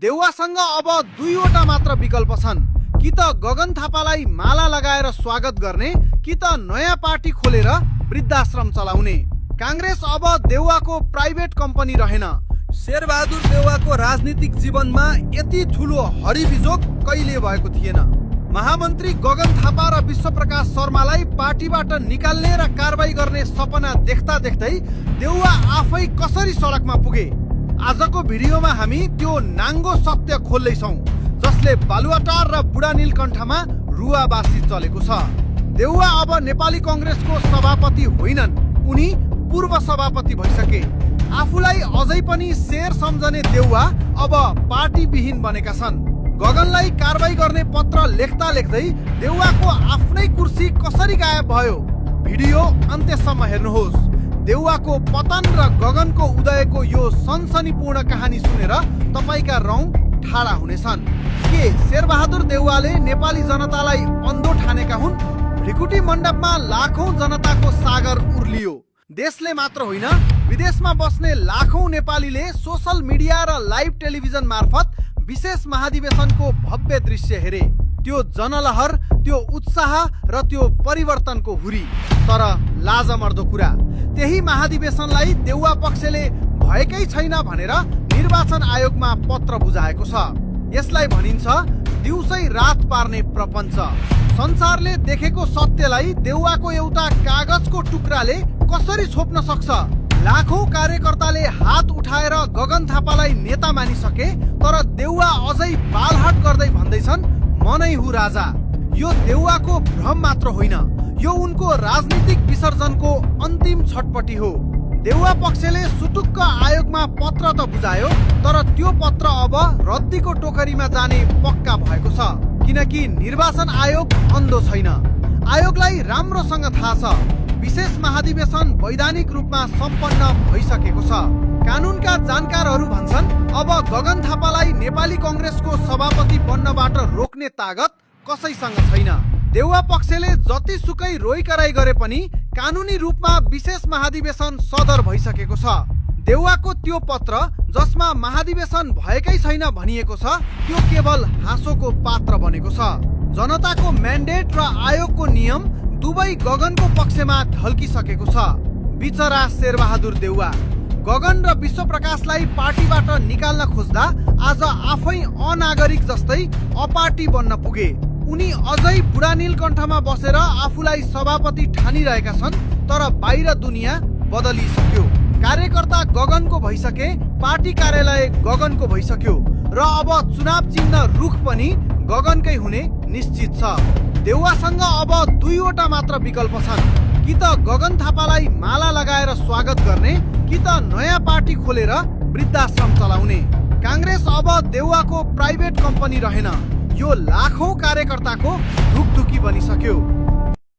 देउवासँग अब दुईवटा मात्र विकल्प छन्। कि त गगन थापालाई माला लगाएर स्वागत गर्ने, कि त नयाँ पार्टी खोलेर वृद्धाश्रम चलाउने। कांग्रेस अब देउवाको प्राइभेट कम्पनी रहेन। शेरबहादुर देउवाको राजनीतिक जीवनमा यति ठुलो हरिबिजोग कहिले भएको थिएन। महामन्त्री गगन थापा र विश्वप्रकाश शर्मालाई पार्टीबाट निकाल्ने र कारबाही गर्ने सपना देख्दा देख्दै देउवा आफै कसरी सडकमा पुगे। आजको भिडियोमा हामी त्यो नाङ्गो सत्य खोल्दैछौँ जसले बालुवाटार र बुढा नीलकण्ठमा रुवाबासी चलेको छ। देउवा अब नेपाली कांग्रेसको सभापति होइनन्, उनी पूर्व सभापति भइसके। आफूलाई अझै पनि शेर सम्झने देउवा अब पार्टीविहीन बनेका छन्। गगनलाई कारबाही गर्ने पत्र लेख्दा लेख्दै देउवाको आफ्नै कुर्सी कसरी गायब भयो। भिडियो अन्त्यसम्म हेर्नुहोस्। देउवाको पतन र गगनको उदयको यो सनसनीपूर्ण कहानी सुनेर तपाईका रौं ठाडा हुनेछन्। के शेरबहादुर देउवाले नेपाली जनतालाई अन्धो ठानेका हुन्? ढिकुटी मण्डपमा लाखौं जनताको सागर उर्लियो। देशले मात्र होइन, विदेशमा बस्ने लाखौं नेपालीले सोशल मिडिया र लाइभ टेलिभिजन मार्फत विशेष महाधिवेशनको भव्य दृश्य हेरे। त्यो जनलहर, त्यो उत्साह र त्यो परिवर्तनको हुरी। तर लाजमर्दो कुरा, त्यही महाधिवेशनलाई देउवा पक्षले भएकै छैन भनेर निर्वाचन आयोगमा पत्र बुझाएको छ। यसलाई भनिन्छ दिउँसै रात पार्ने प्रपञ्च। संसारले देखेको सत्यलाई देउवाको एउटा कागजको टुक्राले कसरी छोप्न सक्छ? लाखौं कार्यकर्ताले हात उठाएर गगन थापालाई नेता मानिसके, तर देउवा अझै बालहाट गर्दै भन्दैछन् म नै हुँ राजा। यो देउवाको भ्रम मात्र होइन, यो उनको राजनीतिक विसर्जनको अन्तिम छटपटी हो। देउवा पक्षले सुटुक्क आयोगमा पत्र त बुझायो, तर त्यो पत्र अब रद्दीको टोकरीमा जाने पक्का भएको छ। किनकि निर्वाचन आयोग अन्धो छैन। आयोगलाई राम्रोसँग थाहा छ विशेष महाधिवेशन वैधानिक रूपमा सम्पन्न भइसकेको छ। कानूनका जानकारहरू भन्छन् अब गगन थापालाई नेपाली कांग्रेसको सभापति बन्नबाट रोक्ने तागत कसैसँग छैन। देउवा पक्षले जतिसुकै रोइ कराई गरे पनि कानूनी रूपमा विशेष महाधिवेशन सदर भइसकेको छ। देउवाको त्यो पत्र जसमा महाधिवेशन भएकै छैन भनिएको छ, त्यो केवल हाँसोको पात्र बनेको छ। जनताको म्यान्डेट र आयोगको नियम दुवै गगनको पक्षमा ढल्किसकेको छ। बिचरा शेरबहादुर देउवा गगन र विश्वप्रकाशलाई पार्टीबाट निकाल्न खोज्दा आज आफै अनागरिक जस्तै अपार्टी बन्न पुगे। उनी अझै बुढा नीलकण्ठमा बसेर आफूलाई सभापति ठानिरहेका छन्, तर बाहिर दुनियाँ बदलिसक्यो। कार्यकर्ता गगनको भइसके, पार्टी कार्यालय गगनको भइसक्यो र अब चुनाव चिन्ह रुख पनि गगनकै हुने निश्चित छ। देउवासँग अब दुईवटा मात्र विकल्प छन्। कि त गगन थापालाई माला लगाएर स्वागत गर्ने, कि त नयाँ पार्टी खोलेर वृद्धाश्रम चलाउने। कांग्रेस अब देउवाको प्राइभेट कम्पनी रहेन, यो लाखौं कार्यकर्ताको ढुकढुकी बनिसक्यो।